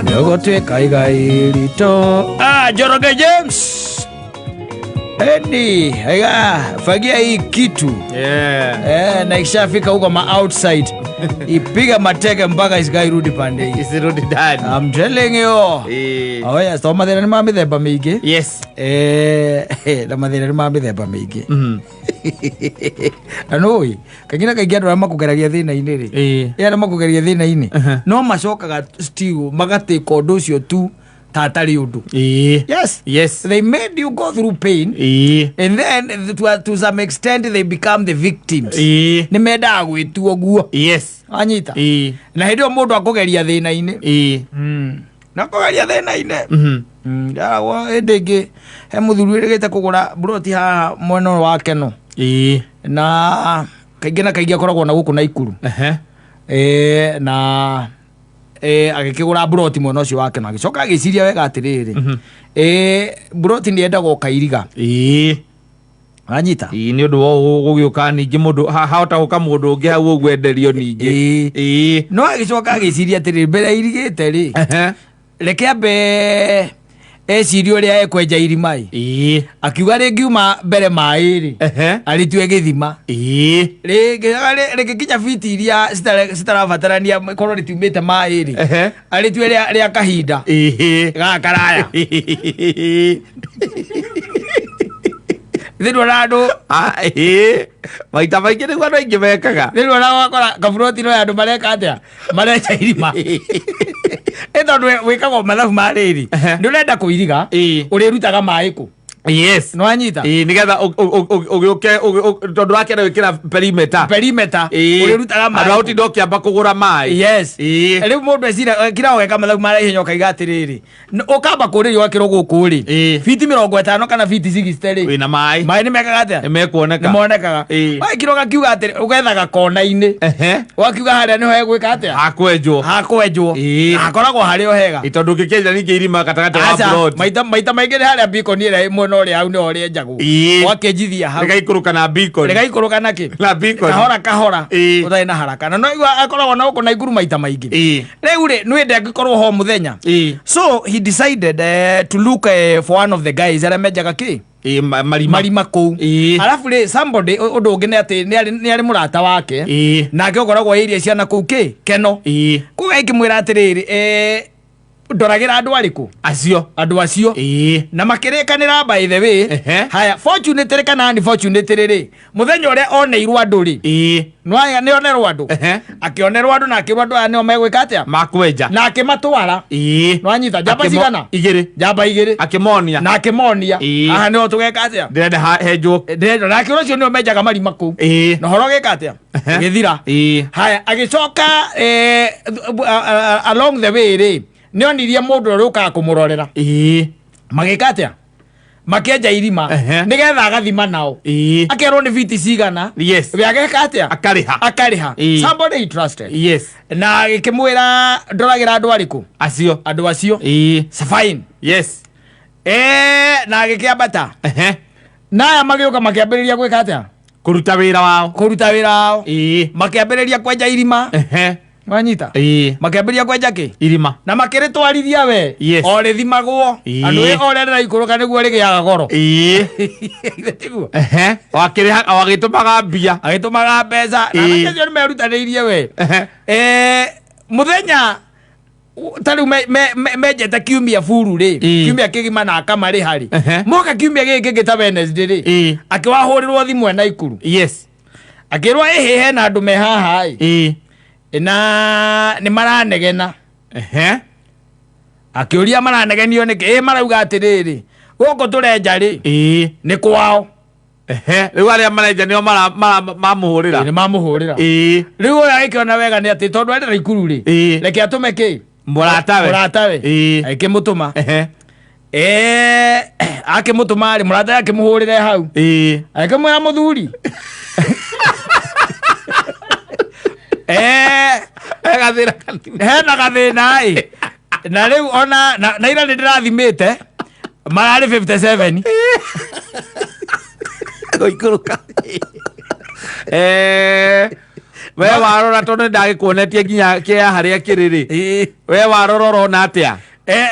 Nĩũgũtuĩka igai ritũ. Ah, Njoroge James Edi, aiga fagia hii kitu. Yeah. Eh, na ikishafika huko ma outside ipiga mateke mpaka isikairudi pande hii. Isirudi ndani. I'm telling you. Eh. Oh yes, to mathĩna nĩ ma mĩthemba mĩingĩ. Yes. Eh, na mathĩna nĩ ma mĩthemba mĩingĩ. Na nũĩ, kaingĩ na kaingĩ andũ arĩa makũgeragia thĩna-inĩ rĩ, Eh. ĩ arĩa makũgeria thĩna-inĩ, no macokaga still magatĩka ũndũ ũcio tu ta atarĩ ũndũ. Eh. Yes. Yes. They made you go through pain Eh. and then to some extent they become the victims. Eh. Nĩ mendaga gwĩtua guo. Yes. Anyita. Eh. Na hĩndĩ ĩyo mũndũ akũgeria thĩna-inĩ. Eh. Na kũgeria thĩna-inĩ. Mhm. Ndaragwo hĩndĩ ĩngĩ he mũthuri wĩrĩgĩte kũgũra mburoti haha mwena ũyũ wa Keno Eh. na kaingĩ na kaingĩ akoragwo na gũkũ Naikuru. Ehe. E, na e, agĩkĩgũra mburoti mwena ũcio wa Keno, agĩcoka agĩciria wega atĩrĩrĩ, e, mburoti nĩ yendagwo kairiga. Eh. Wanyita. Ĩĩ, nĩ ũndũ wa gũgĩũka ningĩ mũndũ hahota gũka mũndũ ũngĩ hau ũguo enderio ningĩ. Ĩĩ. Ĩĩ. No agĩcoka agĩciria atĩrĩrĩ, mbere airigĩte rĩ, Ehe. reke ambe ecirie ũrĩa ekwenja irima ĩ. Ĩĩ. Akiuga rĩngiuma mbere maĩ rĩ, Ehe. arĩtue gĩthima. Ĩĩ. Rĩngĩkinya biti iria citarabatarania korwo rĩtiumĩte maĩ rĩ, Ehe. arĩtue rĩa kahinda Ĩĩ. gaka karaya. Thĩinĩ na andũ. Ah, ĩĩ. Maita maingĩ nĩguo andũ aingĩ mekaga. Thĩinĩ na wakora kaburoti no ya andũ mareka atĩa, marenja irima. Ĩ tondũ wĩkagwo mathabu ma rĩrĩ, Ehe. nĩ ũrenda kũiriga, Ĩĩ. ũrĩrutaga maĩ kũ? Yes. Nĩ wanyita? Ĩĩ, nĩgetha ũgĩũke tondũ wakĩenda gwĩkĩra perimeter. Perimeter. Ĩĩ. Ũrĩrutaga maĩ Handũ ha gũtinda ũkĩamba kũgũra maĩ. Yes. Ĩĩ. Rĩu mũndũ ecira kira ũgeka mathabu ma ihenya ũkaiga atĩrĩrĩ, ũkamba kũrĩria ũgakĩrwo gũkũ rĩ, Ĩĩ. biti 50 kana biti 60 rĩ, Wĩna maĩ. maĩ nĩ mekaga atĩa? Nĩ mekuoneka. Nĩ monekaga. Ĩĩ. Wagĩkira ũgakiuga atĩrĩ, ũgethaga kona-inĩ. Ehe. Ũgakiuga harĩa nĩho hegwĩka atĩa? Hakwenjwo. Hakwenjwo. Ĩĩ. Hakoragwo harĩ o hega. Ĩ, tondũ ũngĩkĩenja ningĩ irima gatagatĩ wa Aca, plot. maita maingĩ nĩ harĩa bikoni ĩrĩa ĩ mwena ũrĩa hau nĩho rĩenjagwo. Ĩĩ. Ũgakĩenjithia hau. Rĩgaikũrũka na beacon. Rĩgaikũrũka na kĩ? Na beacon. Kahora kahora. Ĩĩ. Ũtarĩ na haraka. Na no igua akoragwo na gũkũ Naikuru maita maingĩ. Ĩĩ. Rĩu rĩ, nĩ wĩndĩ angĩkorwo ho mũthenya. Ĩĩ. So he decided to look for one of the guys arĩa menjaga kĩ? Ĩĩ, marima. Marima kũu. Ĩĩ. Arabu rĩ, somebody ũndũ ũngĩ nĩ atĩ nĩ arĩ mũrata wake. Ĩĩ. Nake ũkoragwo area ciana kũu kĩ? Keno. Ĩĩ. Kũu akĩmwĩra atĩrĩrĩ, ndoragĩra andũ arĩkũ? Acio. Andũ acio. Ĩĩ. Na makĩrĩkanĩra by the way. Ehe. Haya, fortunately kana unfortunately rĩ, mũthenya ũrĩa oneirwo andũ rĩ, Ĩĩ. nĩ nĩ onerwo andũ. Ehe. Akĩonerwo andũ na akĩrwo andũ aya nĩo megwĩka atĩa? Makwenja. Na akĩmatwara. Ĩĩ. Nĩwanyita njamba cigana? Igĩrĩ. Njamba igĩrĩ. Akĩmonia. Na akĩmonia. Ĩĩ. Haha nĩho tũgeka atĩa? Ndĩrenda henjwo. Ndĩrenda na akĩrwo acio nĩo menjaga marima kũu. Ĩĩ. Na ũhoro ũgĩka atĩa? Ehe. Ũgĩthira. Ĩĩ. Haya, agĩcoka along the way rĩ, nĩonirie mũndũ ũrĩa ũkaga kũmũrorera. Ĩĩ. Magĩka atĩa? Makĩenja irima Ehe. nĩgetha agathima nao. Ĩĩ. Akerwo nĩ biti cigana. Yes. We ageka atĩa? Akarĩha. Akarĩha. Ĩĩ. Somebody he trusted. Yes. Na agĩkĩmwĩra ndoragĩra andũ arĩkũ? Acio. Andũ acio. Ĩĩ. It's fine. Yes. Na agĩkĩambata. Ehe. Na aya magĩũka makĩambĩrĩria gwĩka atĩa? Kũruta wĩra wao. Kũruta wĩra wao. Ĩĩ. Makĩambĩrĩria kwenja irima. Ehe. Wanyita? Ĩĩ. Makĩambĩrĩria kwenja kĩ? Irima. Na makĩrĩtwarithia we. Yes. O rĩthimagwo. Ĩĩ. Andũ ĩ o rĩrĩa rĩraikũrũka nĩguo rĩgĩaga goro. Ĩĩ. Githĩ tiguo? Ehe. Wakĩrĩha agĩtũmaga mbia. Agĩtũmaga mbeca. Na Ĩĩ. anake acio nĩ merutanĩirie we. Ehe. Mũthenya ta rĩu menjete kiumia buru rĩ, Ĩĩ. kiumia kĩgima na akamarĩha rĩ, Ehe. moka kiumia gĩkĩ kĩngĩ ta Wednesday rĩ, Ĩĩ. akĩwahũrĩrwo thimũ e Naikuru. Yes. Akĩrwo ĩhĩ hena andũ me haha ĩ, Ĩĩ. na nĩ maranegena. Ehe. Akĩũria maranegenio nĩkĩ? Ĩ marauga atĩrĩrĩ, gũkũ tũrenja rĩ, Ĩĩ. nĩ kwao. Ehe. Rĩu arĩa marenja nĩo mamũhũrĩra. Nĩ mamũhũrĩra. Ĩĩ. Rĩu ũyũ agĩkĩona wega nĩ atĩ tondũ arĩ Naikuru rĩ, Ĩĩ. reke atũme kĩ? Mũratawe. Mũratawe. Ĩĩ. Agĩkĩmũtũma. Ehe. Akĩmũtũma rĩ, mũratawe akĩmũhũrĩre hau. Ĩĩ. Agĩkĩmwĩra mũthuri. He gathĩna kanini. Hena gathĩna ĩ. Na rĩu ona na ira nĩ ndĩrathimĩte mararĩ 57. Gũikũrũka. We warora, tondũ nĩ ndagĩkuonetie nginya kĩa harĩa kĩrĩ rĩ. Ĩĩ. We warora ũrona atĩa?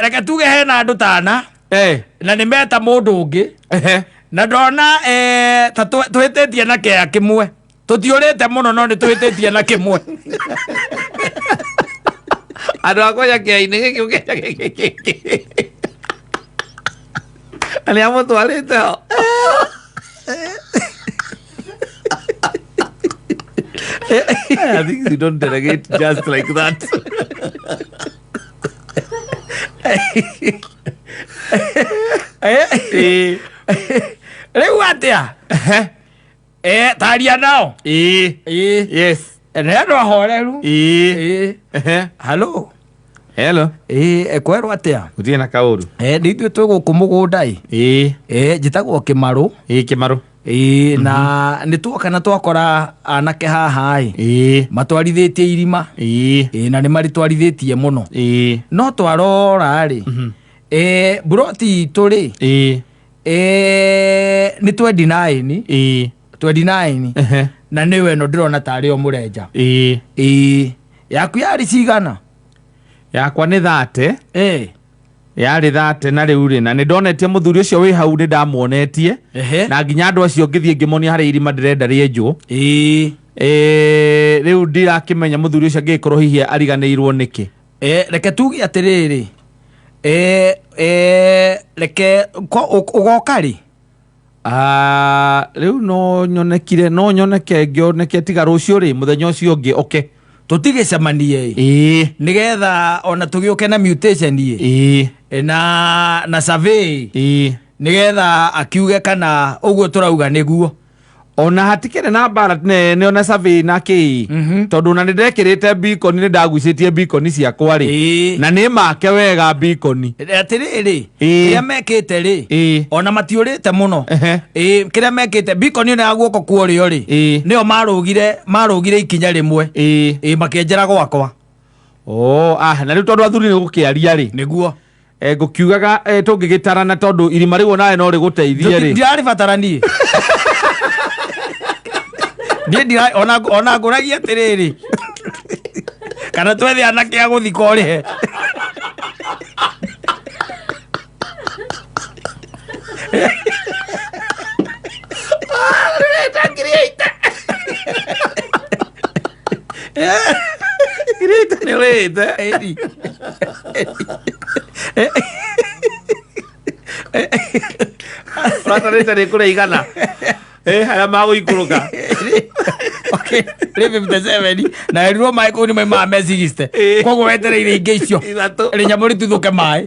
Reke tuge hena andũ tana na nĩ meta mũndũ ũngĩ na ndona ta tũhĩtĩtie na kĩa kĩmwe, tũtiũrĩte mũno no nĩ tũhĩtĩtie na kĩmwe. Andũ a kwenja kĩainĩ gĩkĩ ũkenja gĩkĩ na nĩ amũtwarĩte ho. I think you don't delegate just like that. Rĩu atĩa? Taria nao. Ĩĩ. Ĩĩ. Yes. Nĩ andũ ahoreru. Ĩĩ. Ĩĩ. Halo. Hello. Ĩĩ, kwerwo atĩa? Gũtirĩ na kaũru. Nĩ ithuĩ twĩ gũkũ mũgũnda ĩ. Njĩtagwo Kĩmarũ. Ĩĩ, Kĩmarũ. Ĩĩ, na nĩ tuoka na twakora anake haha ĩ matwarithĩtie irima. Ĩĩ, na nĩ marĩtwarithĩtie mũno. No twarora rĩ, mburoti itũ rĩ, nĩ 29. 29. Na nĩwe ĩno ndĩrona tarĩ o mũrenja. Ĩĩ, yaku yarĩ cigana? Yakwa nĩ 30. Yarĩ 30 na rĩu rĩ, na nĩ ndonetie mũthuri ũcio wĩ hau, nĩ ndamuonetie na nginya andũ acio ngĩthiĩ ngĩmonia harĩa irima ndĩrenda rĩenjwo. Rĩu ndirakĩmenya mũthuri ũcio angĩgĩkorwo hihi ariganĩirwo nĩkĩ. Reke tuge atĩrĩrĩ, reke ũgoka rĩ? Ah, rĩu no nyonekire, no nyoneke ngĩoneke tiga rũciũ rĩ, mũthenya ũcio ũngĩ oke. Tũtigĩcemanie ĩ, nĩgetha ona tũgĩũke na mutation ĩ, na survey, nĩgetha akiuge kana ũguo tũrauga nĩguo. Ona hatikĩrĩ na mbara nene ona survey na kĩ, tondũ ona nĩ ndekĩrĩte beacon, nĩ ndagucĩtie beacon ciakwa rĩ, na nĩ make wega beacon. Atĩrĩrĩ, kĩrĩa mekĩte rĩ, ona matiũrĩte mũno. Ĩĩ, kĩrĩa mekĩte, beacon ĩno ya guoko kwa ũrĩo rĩ, nĩyo marũgire ikinya rĩmwe. Ĩĩ, makĩenjera gwakwa. Oh, ah, na rĩu tondũ athuri nĩ gũkĩaria rĩ, Nĩguo. Ngũkiugaga tũngĩgĩtarana, tondũ irima rĩu onawe no rĩgũteithie rĩ. Ndirarĩbatara niĩ. Niĩ ndira ona ngũragia atĩrĩrĩ, kana twethe anake a gũthika ũrĩhe. Ngirĩte nĩ ũrĩte. Ĩni. Ũratarĩte nĩ kũrĩa igana. Harĩa magũikũrũka. Okay, rĩ 57 na erirwo maĩ kũu nĩ maimaga me 60. Koguo wetereire ingĩ icio Ithatũ. rĩnyamũ rĩtuthũke maĩ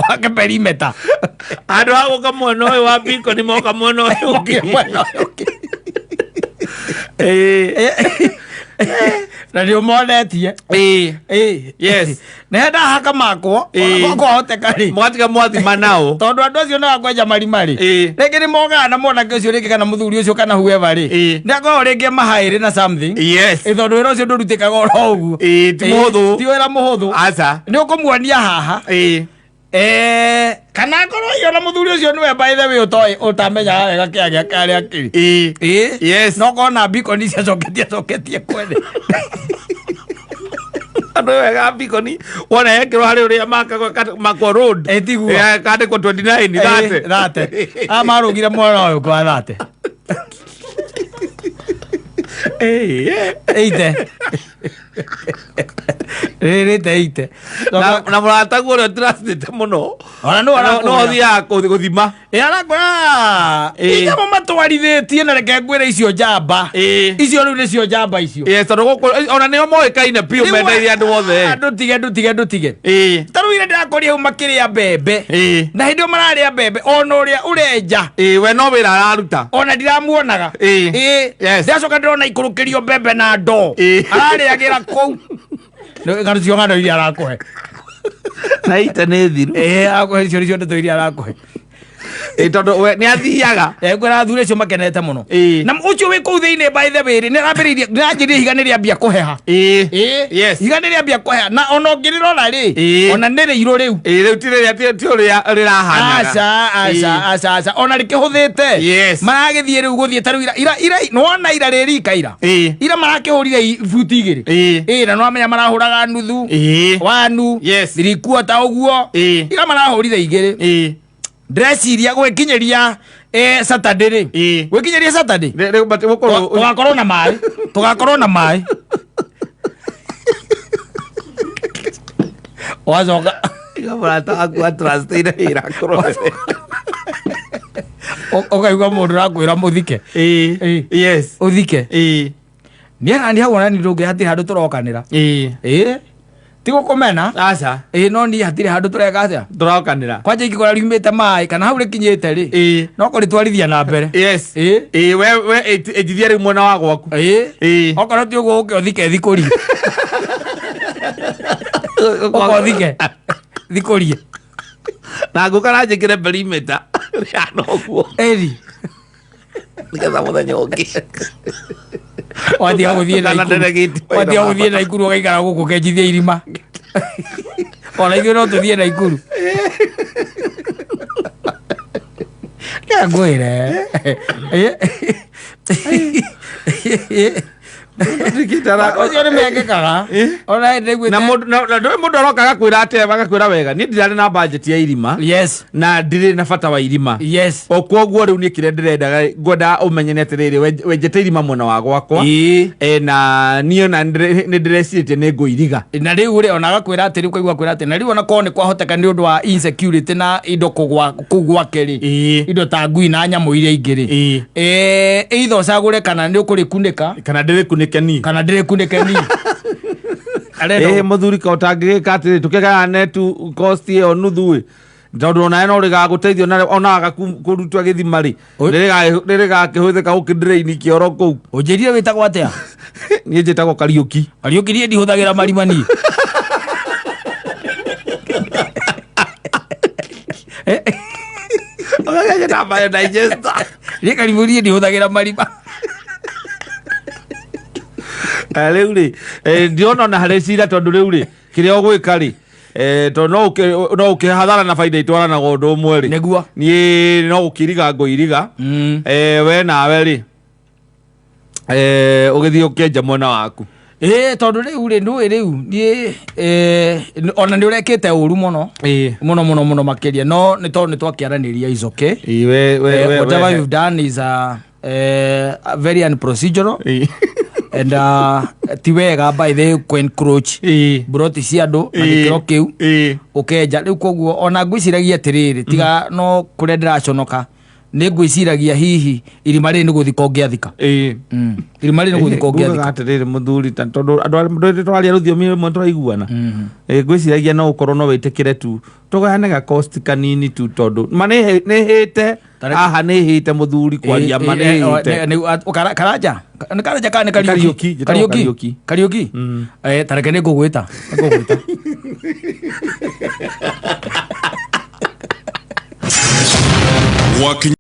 wake perimeter. Handũ ha gũka mwena ũyũ wa bikoni moka mwena ũyũ ũngĩ. Mwena ũyũ ũngĩ. Na nĩ ũmonetie. Yes. Nĩ ndahaka makwo kwahoteka rĩ, Mũgatiga mwathima nao. Tondũ andũ acio nĩ wakwenja marima rĩ, rĩngĩ nĩ mogaga na mwanake ũcio rĩngĩ kana mũthuri ũcio kana whoever rĩ, nĩ akoragwo rĩngĩ mahaĩrĩ na something. Ĩ, tondũ wĩra ũcio ndũrutĩkaga oro ũguo. Ĩĩ, ti mũhũthũ. Ti wĩra mũhũthũ. Aca. Nĩ ũkũmuonia haha. Kana akorwo hihi ona mũthuri ũcio nĩwe, by the way, ũtoĩ ũtamenyaga wega kĩa gĩake harĩa kĩrĩ. Yes. No kona beacon ciacoketie coketie kwene. Andũ wega beacon wona yekĩrwo harĩ ũrĩa makagwo makwo road. Ĩ, tiguo. Kandĩkwo 29 30. 30 aya marũgire mwena ũyũ kwa 30. 80 rĩrĩte 80. Na mũrataguo ũrĩa ũtiracĩte mũno. Ona nĩ no arakũra. Ũthiaga gũthima. Ĩ, arakũra. Inyamũ matwarithĩtie, na reke ngwĩre icio njamba icio rĩu nĩcio njamba icio. Yes, tondũ gũkũ ona nĩo moĩkaine biũ mendairie andũ othe. Ndũtige, ndũtige, ndũtige. Ta rĩu ira ndĩrakorire hau makĩrĩa mbembe, na hĩndĩ ĩyo mararĩa mbembe ona ũrĩa ũrenja, Ĩĩ, we no wĩra araruta. Ona ndiramuonaga. Ndĩracoka ndĩrona ikũrũkĩrio mbembe na ndoo, ararĩagĩra kũu. Ng'ano cio, ng'ano iria arakũhe. Na ite nĩ thiru. Ĩĩ, arakũhe icio nĩcio ndeto iria arakũhe. Ĩ, tondũ we nĩ athiaga. Ngwĩra athuri acio makenete mũno. Ĩ. Na ũcio wĩ kũu thĩinĩ, by the way rĩ, nĩ arambĩrĩirie, nĩ aranjĩrĩria ihiga nĩ rĩambia kũheha. Ĩ. Yes. Ihiga nĩ rĩambia kũheha, na ona ũngĩrĩrora rĩ, ona nĩ rĩirũ rĩu. Ĩ, rĩu ti rĩrĩa ti ũrĩa rĩrahanaga. Aca, aca. Aca, aca, ona rĩkĩhũthĩte. Maragĩthiĩ rĩu gũthiĩ ta rĩu ira ira ira nĩwona ira rĩrika ira. Ira marakĩhũrire buti 2. Ĩ, na nĩwamenya marahũraga nuthu. Wanu. Thirikuota ũguo. Ira marahũrire 2. Ndĩreciria gwĩkinyĩria Saturday rĩ. Gwĩkinyĩria Saturday. Rĩ- but gũkorwo- Tũgakorwo na maĩ. Tũgakorwo na maĩ. Wacoka. Iga mũrata waku atrustĩire wĩra kũrorere. Ũkaigua mũndũ ũrakwĩra mũthike. Ĩ. Yes. Ũthike. Ĩ. Niĩ na niĩ hau ona niĩ ndũngĩ hatirĩ handũ tũrokanĩra. Ĩ. Ĩ. Ti gũkũmena. Aca. Ĩ, no niĩ hatirĩ handũ tũreka atĩa? Tũrokanĩra. Kwanja ingĩkora riumĩte maĩ kana hau rĩkinyĩte rĩ. No kũrĩtwarithia na mbere. Yes. Ĩ. Ĩ, we ĩnjithia rĩu mwena wa gwaku. Ĩ. Ĩ. Okorwo ti ũguo ũke ũthike thikũrie. Ũka ũthike thikũrie. Na ngũka na njĩkĩre perimeter. Rĩhana ũguo. Ĩri. Nĩgetha mũthenya ũngĩ. Watiga gũthiĩ Kana Naikuru. nderegĩtie Watiga wĩra gũthiĩ Naikuru ũgaikara gũkũ ũkenjithia irima. Ona ithuĩ no tũthiĩ Naikuru. Ngwĩre. Ũcio nĩ mekĩkaga. Ona ndĩguĩte. Na mũndũ na ndũĩ mũndũ aroka agakwĩra atĩa, agakwĩra wega niĩ ndirarĩ na budget ya irima na ndirĩ na bata wa irima. O koguo rĩu niĩ kĩrĩa ndĩrendaga ngwendaga ũmenye nĩ atĩrĩrĩ, wenjete irima mwena wa gwakwa. Na niĩ ona nĩ ndĩrecirĩtie nĩ ngũiriga. Na rĩu rĩ, ona agakwĩra atĩ rĩu ũkaigua akwĩra atĩ na rĩu ona korwo nĩ kwahoteka nĩ ũndũ wa insecurity na indo kũgwa kũu gwake rĩ, indo ta ngui na nyamũ iria ingĩ rĩ, either ũcagũre kana nĩ ũkũrĩkunĩka kana ndĩrĩkunĩke niĩ. Kana ndĩrĩkunĩke niĩ. Arenda Ĩ, mũthuri ka ũtangĩgĩka atĩrĩ, tũkĩgayane tu cost ĩyo nuthu ĩ, tondũ onawe no rĩgagũteithia ona waga kũruta gĩthima rĩ, nĩrĩgakĩhũthĩka gũkĩdrain kĩoro kũu. Ũnjĩrire wĩtagwo atĩa? Niĩ njĩtagwo Kariũki. Kariũki, niĩ ndihũthagĩra marima niĩ. Ũgagĩta biodigester. Niĩ Kariũki, niĩ ndihũthagĩra marima. Rĩu rĩ, ndirona ona harĩ cira, tondũ rĩu rĩ, kĩrĩa ũgwĩka rĩ, tondũ no ũkĩ hathara na baida itwaranaga ũndũ ũmwe rĩ. Nĩguo. Niĩ no gũkĩiriga ngũiriga. We nawe rĩ, ũgĩthiĩ ũkĩenja mwena waku. Ĩ, tondũ rĩu rĩ, ndũĩ rĩu niĩ, ona nĩ ũrekĩte ũru mũno mũno mũno mũno makĩria, no nĩ tondũ nĩ twakĩaranĩria, is okay. Ĩ, we Whatever you've done is very unprocedural and ti wega by the way encroach mburoti cia andũ na gĩkĩro kĩu ũkenja rĩu. Koguo ona ngwĩciragia atĩrĩrĩ, tiga no kũrĩa ndĩraconoka, nĩ ngwĩciragia hihi irima rĩrĩ nĩ gũthika ũngĩathika. Irima rĩrĩ nĩ gũthika Ngugaga ũngĩathika. Atĩrĩrĩ mũthuri, tondũ andũ arĩa twaria rũthiomi rũmwe tũraiguana. Ngwĩciragia no ũkorwo no wĩtĩkĩre tu tũgayane ga cost kanini tu, tondũ ma nĩ hĩte. Haha nĩ hĩte, mũthuri, kwaria ma nĩ hĩte. Karanja nĩ Karanja kana nĩ Kariũki? Kariũki? Njĩtagwo Kariũki. Kariũki. Kariũki. Tareke nĩ ngũgwĩta, nĩ ngũgwĩta. Gwakinya.